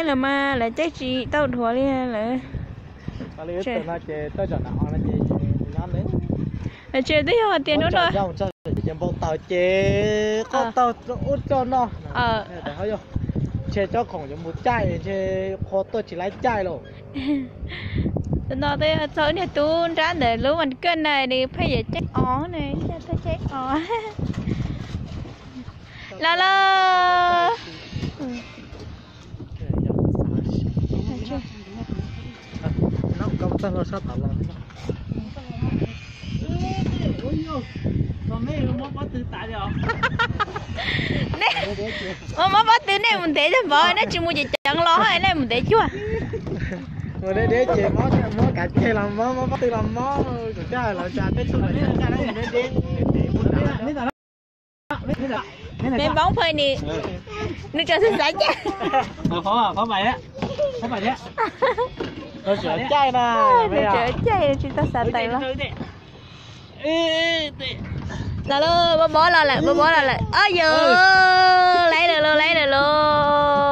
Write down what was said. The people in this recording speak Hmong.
lawv mas lawv caij tsis tau dhuav li lawm. Lawv tsev twb yog hais tias hnub no ces npau taws ces qoj taug ub coj no. Ntshe cov khoom yuav mus caij ntshe qhua tuaj tsis laib caij lauj. Tam no twb yog txog wb niag tub nrab ntawm lub vas kawj na, nws pheej yuav caij os na, caij os. Los los. Muab mob pob tw nej mus ntev cog npov, nej tsis mus ces ceev los hos nej mus ntev cuag. Mus deb deb ces muab kav ceg los mob, mob pob tw los mob, kuv thiaj hais los tsa peb tug los tsa deb deb. Npoob pha ni, nws tseem xav xav caij. Caij na, nws tseem caij tsis tau xav tawm los. Los lawm, mob mob los lawm, mob mob los lawm. Ob yog, laib lawm lauj, laib lawm lauj.